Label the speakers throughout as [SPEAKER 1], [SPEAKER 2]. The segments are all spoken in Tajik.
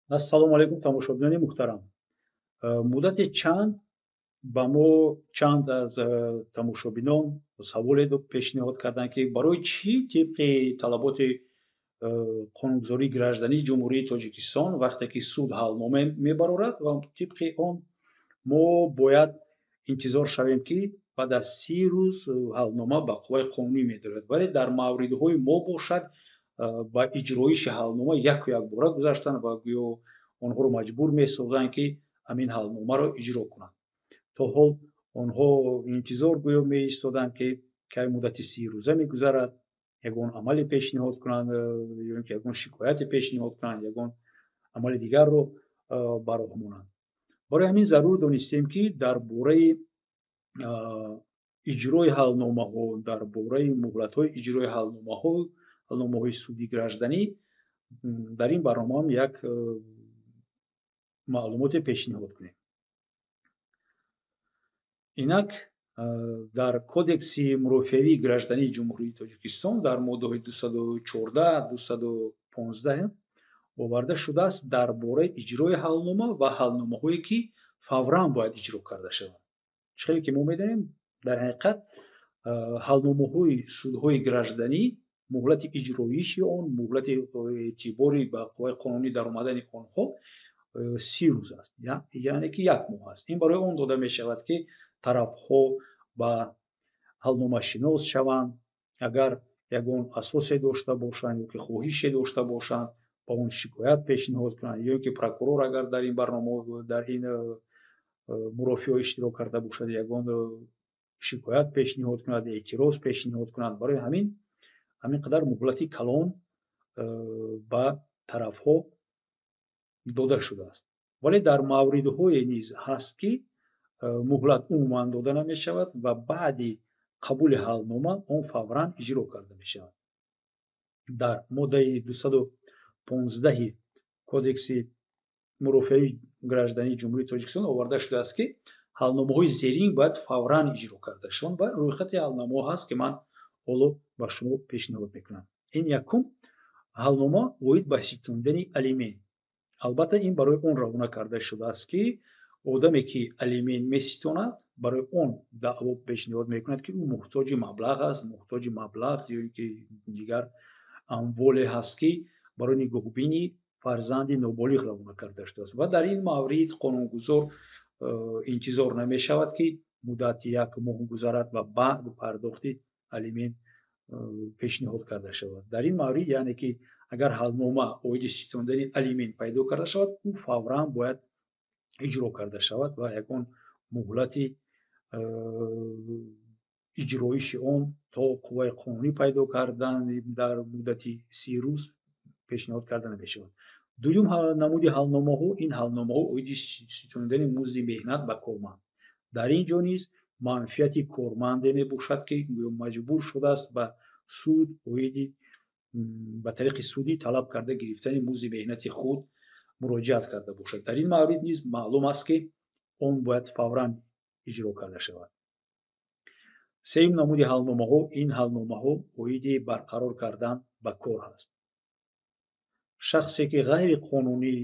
[SPEAKER 1] Ассалому алайкум, тамошобинони муҳтарам. Муддати чанд ба мо чанд аз тамошобинон саволе пешниҳод карданд, ки барои чӣ тибқи талаботи қонунгузории граждании Ҷумҳурии Тоҷикистон, вақте ки суд ҳалнома мебарорад ва тибқи он мо бояд интизор шавем, ки баъд аз 30 рӯз ҳалнома ба қувваи қонунӣ медорад, вале дар мавридҳои мо бошад, ба иҷроиши ҳалнома яку якбора гузаштанд ва гӯё онҳоро маҷбур месозанд, ки ҳамин ҳалномаро иҷро кунанд. То ҳол онҳо интизор гӯё меистоданд, ки кай муддати 30 рӯза мегузарад, ягон амале пешниҳод кунанд ё ин ки ягон шикояте пешниҳод кунанд, ягон амали дигарро ба роҳ монанд. Барои ҳамин зарур донистем, ки дар бораи иҷрои ҳалномаҳо, дар бораи муҳлатҳои иҷрои ҳалномаҳо, ҳалномаҳои суди гражданӣ дар ин барномаам як маълумоте пешниҳод кунем. Инак, дар Кодекси мурофиавии граждании Ҷумҳурии Тоҷикистон дар моддаҳои 214, 215 оварда шудааст дар бораи иҷрои ҳалнома ва ҳалномаҳое, ки фавран бояд иҷро карда шаванд. Чӣ хеле ки мо медонем, дар ҳақиқат ҳалномаҳои судҳои гражданӣ муҳлати иҷроиши он, муҳлати эътибори ба қувваи қонунӣ даромадани онҳо 30 рӯз аст, яъне ки як моҳ аст. Ин барои он дода мешавад, ки тарафҳо ба ҳалнома шинос шаванд, агар ягон асосе дошта бошанд ё ки хоҳише дошта бошанд, ба он шикоят пешниҳод кунанд, ё ки прокурор агар дар ин барнома, дар ин мурофиаҳо иштирок карда бошад, ягон шикоят пешниҳод кунад, эътироз пешниҳод кунад. Барои ҳамин қадар муҳлати калон ба тарафҳо дода шудааст. Вале дар мавридҳое низ ҳаст, ки муҳлат умуман дода намешавад ва баъди қабули ҳалнома он фавран иҷро карда мешавад. Дар моддаи 215 Кодекси мурофиавии граждании Ҷумҳурии Тоҷикистон оварда шудааст, ки ҳалномаҳои зерин бояд фавран иҷро карда шаванд, ва рӯйхати ҳалномаҳо ҳаст, ки ман ҳоло ба шумо пешниҳод мекунам. Ин якум ҳалнома оид ба ситондани алимент. Албатта, ин барои он равона карда шудааст, ки одаме, ки алимент меситонад, барои он даъво пешниҳод мекунад, ки ӯ муҳтоҷи маблағ аст, муҳтоҷи маблағ ё ин ки дигар амволе ҳаст, ки барои нигоҳубини фарзанди ноболиғ равона карда шудааст. Ва дар ин маврид қонунгузор интизор намешавад, ки муддати як моҳ гузарад ва баъд пардохти алимент пешниҳод карда шавад. Дар ин маврид, яъне ки агар ҳалнома оиди ситондани алимент пайдо карда шавад, ӯ фавран бояд иҷро карда шавад ва ягон муҳлати иҷроиши он то қувваи қонунӣ пайдо кардан дар муддати 30 рӯз пешниҳод карда намешавад. Дуюм намуди ҳалномаҳо ин ҳалномаҳо оиди ситондани музди меҳнат ба корманд. Дар ин ҷо низ манфиати корманде мебошад, ки маҷбур шудааст ба суд оиди ба тариқи судӣ талаб карда гирифтани музди меҳнати худ муроҷиат карда бошад. Дар ин маврид низ маълум аст, ки он бояд фавран иҷро карда шавад. Сеюм намуди ҳалномаҳо ин ҳалномаҳо оиди барқарор кардан ба кор ҳаст. Шахсе, ки ғайриқонунӣ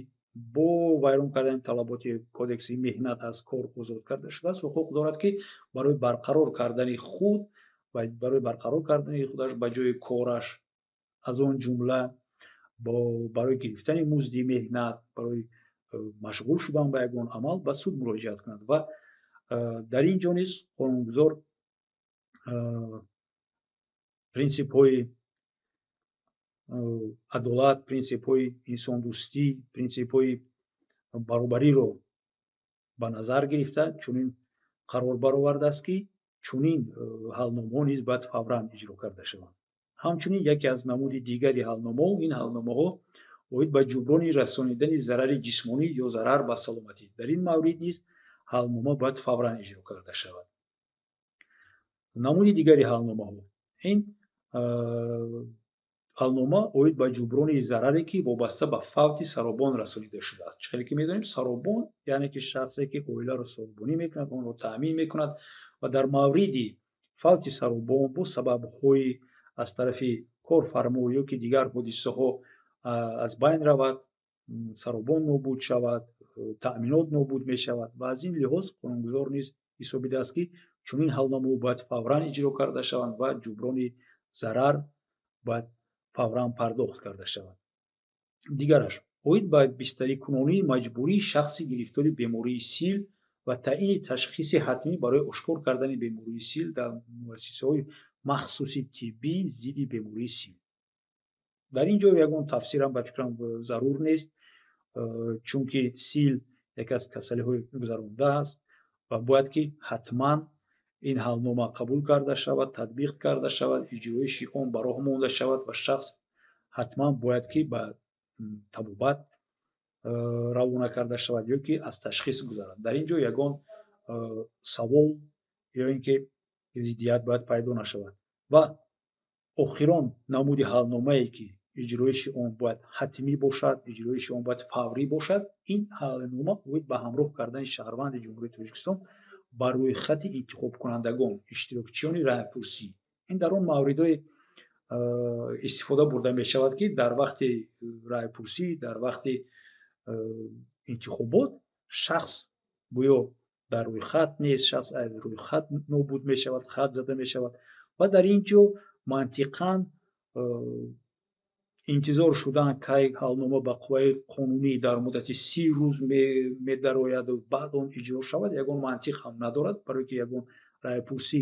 [SPEAKER 1] бо вайрон кардани талаботи Кодекси меҳнат аз кор озод карда шудааст, ҳуқуқ дорад, ки барои барқарор кардани худ, барои барқарор кардани худаш ба ҷои кораш, аз он ҷумла барои гирифтани музди меҳнат, барои машғул шудан ба ягон амал ба суд муроҷиат кунад. Ва дар ин ҷо низ қонунгузор принсипҳои адолат, принсипҳои инсондӯстӣ, принсипҳои баробариро ба назар гирифта, чунин қарор баровардааст, ки чунин ҳалномаҳо низ бояд фавран иҷро карда шаванд. Ҳамчунин яке аз намуди дигари ҳалномаҳо ин ҳалномаҳо оид ба ҷуброни расонидани зарари ҷисмонӣ ё зарар ба саломатӣ. Дар ин маврид низ ҳалнома бояд фавран иҷро карда шавад. Намуди дигари ҳалномаҳо ин ҳалнома оид ба ҷуброни зараре, ки вобаста ба фавти саробон расонида шудааст. Чӣ хеле ки медонем, саробон, яъне ки шахсе, ки оиларо саробонӣ мекунад, онро таъмин мекунад, ва дар мавриди фавти саробон бо сабабҳои аз тарафи корфармо ё ки дигар ҳодисаҳо аз байн равад. саробон нобуд шавад, таъминот нобуд мешавад. Ва аз ин лиҳоз қонунгузор низ ҳисобидааст, ки чунин ҳалномаҳо бояд фавран иҷро карда шаванд ва ҷуброни зарар бояд фавран пардохт карда шавад. Дигараш оид ба бистарикунонии маҷбурии шахси гирифтори бемории сил ва таъини ташхиси ҳатмӣ барои ошкор кардани бемории сил дар муассисаҳои махсуси тиббӣ зидди бемории сил. Дар ин ҷо ягон тафсирам, ба фикрам, зарур нест, чунки сил яке аз касалиҳои гузаронда аст ва бояд ки ҳатман ин ҳалнома қабул карда шавад, татбиқ карда шавад, иҷроиши он ба роҳ монда шавад ва шахс ҳатман бояд ки ба табобат равона карда шавад ё ки аз ташхис гузарад. Дар ин ҷо ягон савол ё ин ки зиддият бояд пайдо нашавад. Ва охирон намуди ҳалномае, ки иҷроиши он бояд ҳатмӣ бошад, иҷроиши он бояд фаврӣ бошад, ин ҳалнома оид ба ҳамроҳ кардани шаҳрванди Ҷумҳурии Тоҷикистон ба рӯйхати интихобкунандагон, иштирокчиёни раъйпурсӣ. Ин дар он мавридҳое истифода бурда мешавад, ки дар вақти раъйпурсӣ, дар вақти интихобот шахс гӯё дар рӯйхат нест, шахс аз рӯйхат нобуд мешавад, хат зада мешавад ва дар ин ҷо мантиқан интизор шудан, кай ҳалнома ба қувваи қонунӣ дар муддати 30 рӯз медарояду баъд он иҷро шавад, ягон мантиқ ҳам надорад, барое ки ягон раъйпурсӣ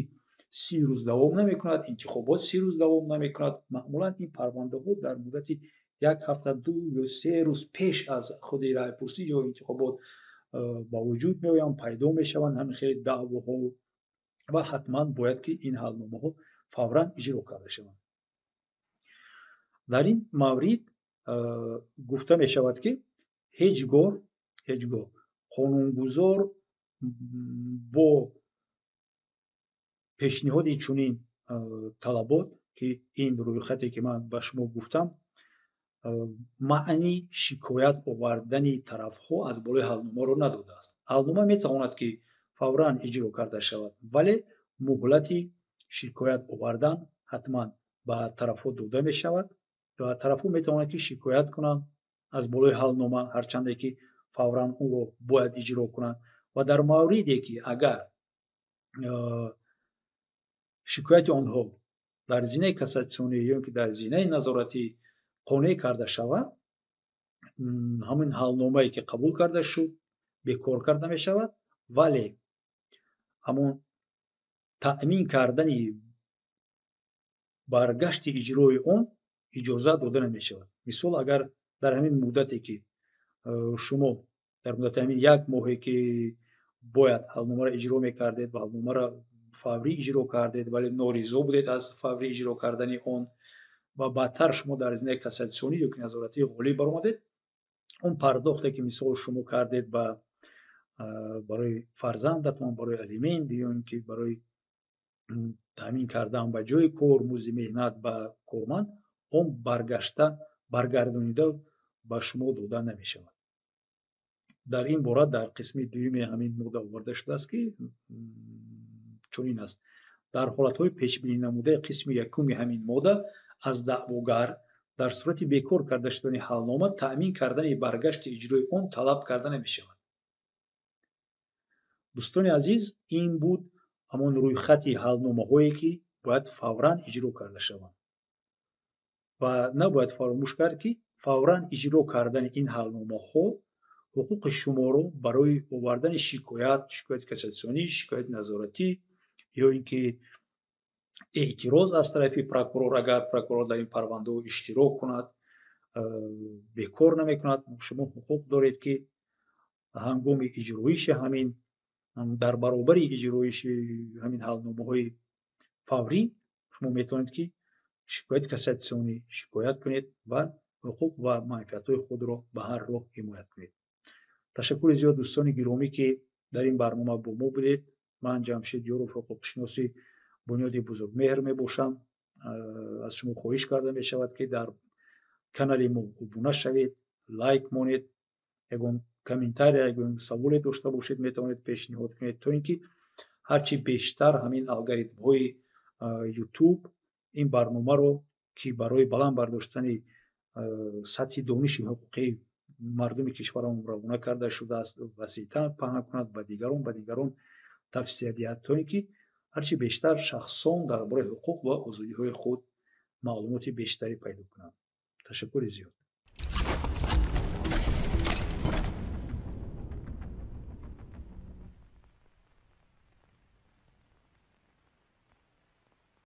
[SPEAKER 1] 30 рӯз давом намекунад, интихобот 30 рӯз давом намекунад. Маъмулан ин парвандаҳо дар муддати як ҳафта, 2 ё 3 рӯз пеш аз худи раъйпурсӣ ё интихобот ба вуҷуд меоянд, пайдо мешаванд ҳамин хели даъвоҳо ва ҳатман бояд ки ин ҳалномаҳо фавран иҷро карда шаванд. Дар ин маврид гуфта мешавад, ки ҳеҷ гоҳ қонунгузор бо пешниҳоди чунин талабот, ки ин рӯйхате ки ман ба шумо гуфтам, маъни шикоят овардани тарафҳо аз болои ҳалномаро надодааст. Ҳалнома метавонад ки фавран иҷро карда шавад, вале муҳлати шикоят овардан ҳатман ба тарафҳо дода мешавад ва тарафҳо метавонанд ки шикоят кунанд аз болои ҳалнома, ҳарчанде ки фавран онро бояд иҷро кунанд. Ва дар мавриде ки агар шикояти онҳо дар зинаи кассатсионӣ ё ки дар зинаи назоратӣ қонеъ карда шавад, ҳамин ҳалномае ки қабул карда шуд бекор карда мешавад, вале ҳамон таъмин кардани баргашти иҷрои он иҷозат дода намешавад. Мисол, агар дар ҳамин муддате ки шумо дар муддати ҳамин як моҳе ки бояд ҳалномаро иҷро мекардед ва ҳалномаро фаврӣ иҷро кардед, вале норизо будед аз фаврӣ иҷро кардани он ва баъдтар шумо дар зинаи кассатсионӣ ё ки назоратӣ ғолиб баромадед, он пардохте ки мисол шумо кардед барои фарзандатон, барои алимент ё ин ки барои таъмин кардан ба ҷои кор, музди меҳнат ба корманд, он баргашта баргардонида ба шумо дода намешавад. Дар ин бора дар қисми дуюми ҳамин модда оварда шудааст, ки чунин аст: дар ҳолатҳои пешбинӣ намудаи қисми якуми ҳамин модда аз даъвогар дар сурати бекор карда шудани ҳалнома таъмин кардани баргашти иҷрои он талаб карда намешавад. Дӯстони азиз, ин буд ҳамон рӯйхати ҳалномаҳое ки бояд фавран иҷро карда шаванд. Ва набояд фаромӯш кард, ки фавран иҷро кардани ин ҳалномаҳо ҳуқуқи шуморо барои овардани шикоят, шикояти кассатсионӣ, шикояти назоратӣ ё ин ки эътироз аз тарафи прокурор, агар прокурор дар ин парвандаҳо иштирок кунад, бекор намекунад. Шумо ҳуқуқ доред, ки ҳангоми иҷроиши ҳамин, дар баробари иҷроиши ҳамин ҳалномаҳои фаврӣ, шумо метавонед ки шикояти кассатсионӣ шикоят кунед ва ҳуқуқ ва манфиатҳои худро ба ҳар роҳ ҳимоят кунед. Ташаккури зиёд, дӯстони гиромӣ, ки дар ин барнома бо мо будед. Ман Ҷамшед Ёров, ҳуқуқшиноси Бунёди Бузургмеҳр мебошам. Аз шумо хоҳиш карда мешавад, ки дар канали мо обуна шавед, лайк монед, ягон комментария, ягон саволе дошта бошед, метавонед пешниҳод кунед, то ин ки ҳарчи бештар ҳамин алгоритмҳои YouTube ин барномаро, ки барои баланд бардоштани сатҳи дониши ҳуқуқии Мардуми кишварамон равона карда шудааст, васеътар паҳн кунад, ба дигарон тавсия диҳад, то ин ки ҳарчи бештар шахсон дар бораи ҳуқуқ ва озодиҳои худ маълумоти бештаре пайдо кунанд. Ташаккури зиёд.